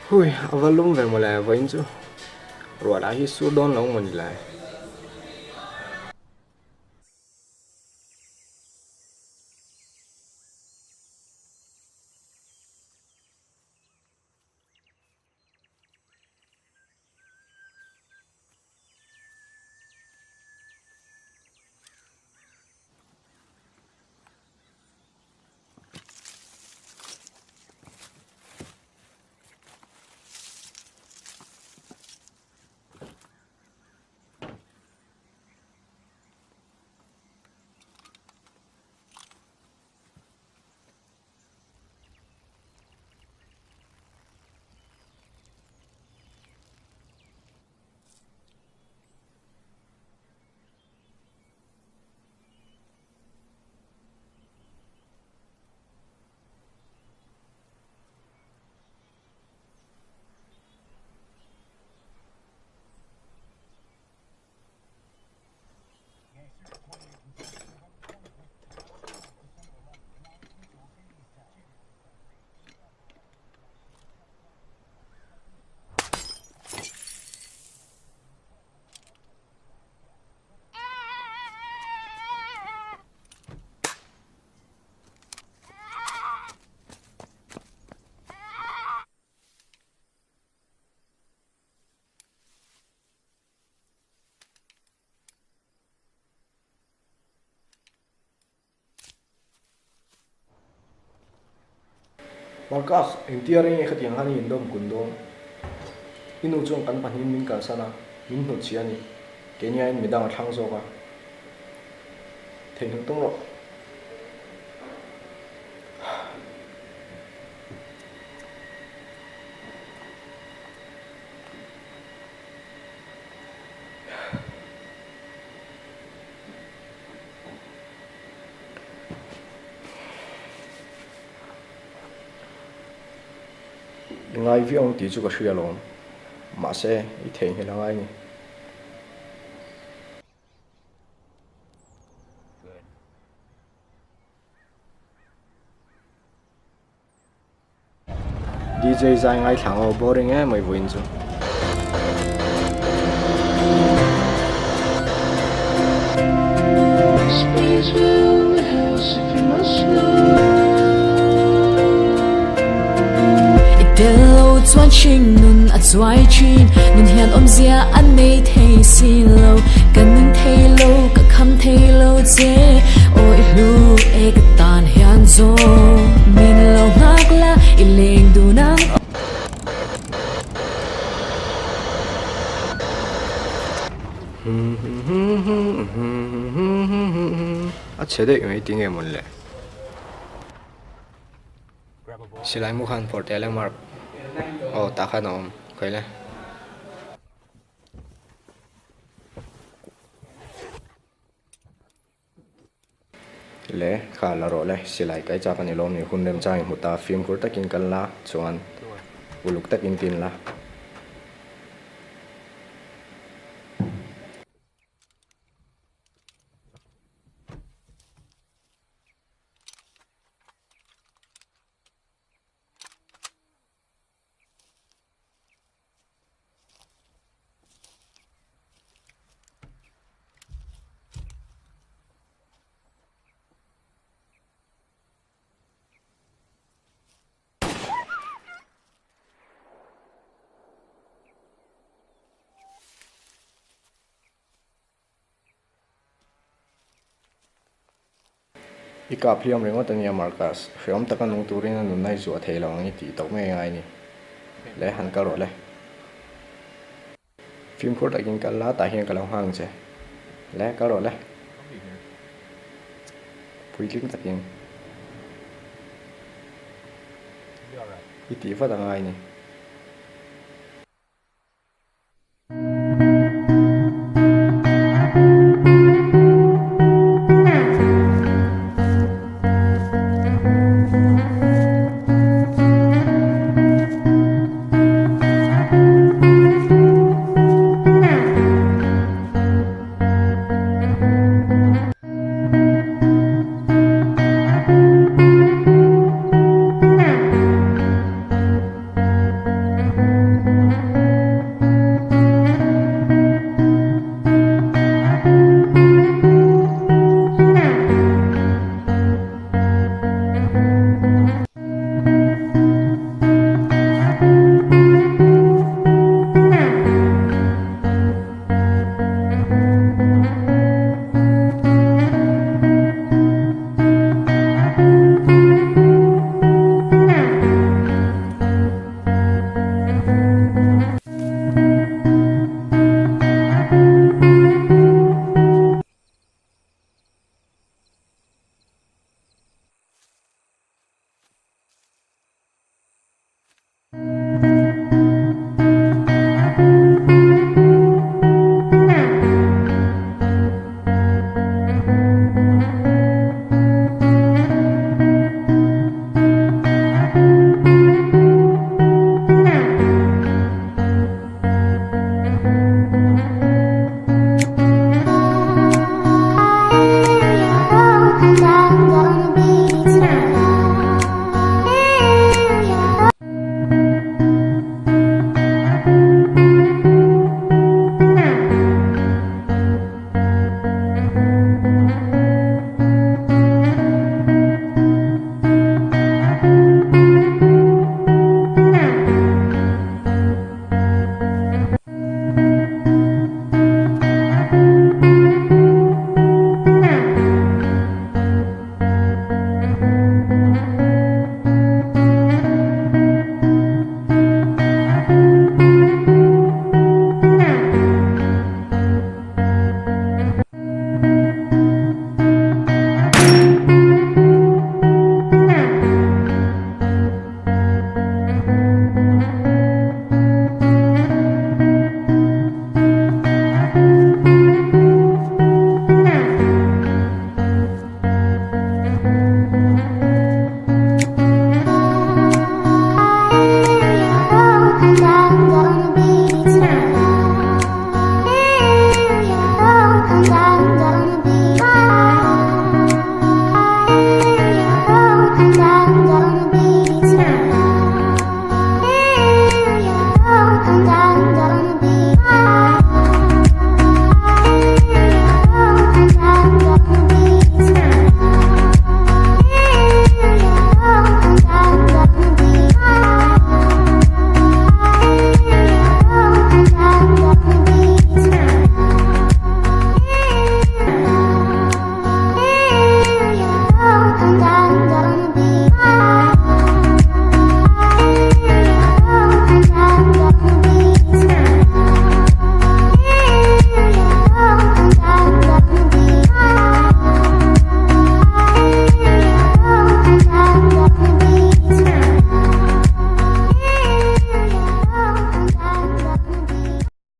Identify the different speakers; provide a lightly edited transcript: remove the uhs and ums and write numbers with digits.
Speaker 1: Hui, a va lum ve mawle vawiin chu. Ruah lah hi sur dawn lo maw ni le. Marcus, engtia reng nge khatiang khan i indawm kun dawn? I nu chuan kan pahnihin min kalsan a, min hnutchhiah a ni. Keini aiin midang a thlang zawk a. Theihnghilh tum rawh. I ngai viau ang tih chu ka hria alawm. Mahse, i theihnghilh a ngai ni. DJ zai ngaithla ang aw boring em mai vawiin chu.
Speaker 2: I tel lo chuan hring nun a chuai thin nun hian awmzia a nei thei si lo ka ning thei lo ka kham thei lo che aw i hlu e ka tan hian zawng min lo nghak la i leng dun ang aw.
Speaker 1: A chhe daih mai tinge mawn le. Silai mu khan phawrh teh le Mark. Aw tah khan a awm khawi le. Le kha la rawh le silai kai chak a ni lawm ni hun remchang i hmu ta fimkhur takin kal la chuan uluk takin tin la. I kap hliam ringawt a nia Marcus, hreawm taka nung turin a nunna i zuah thei lo ang i tih tawh ngei ngai ni. Le, han kal rawh le. Fimkhur takin kal la, tah hian ka lo nghak ang che. Le, kal rawh le. Puitling takin i tih vat a ngai ni.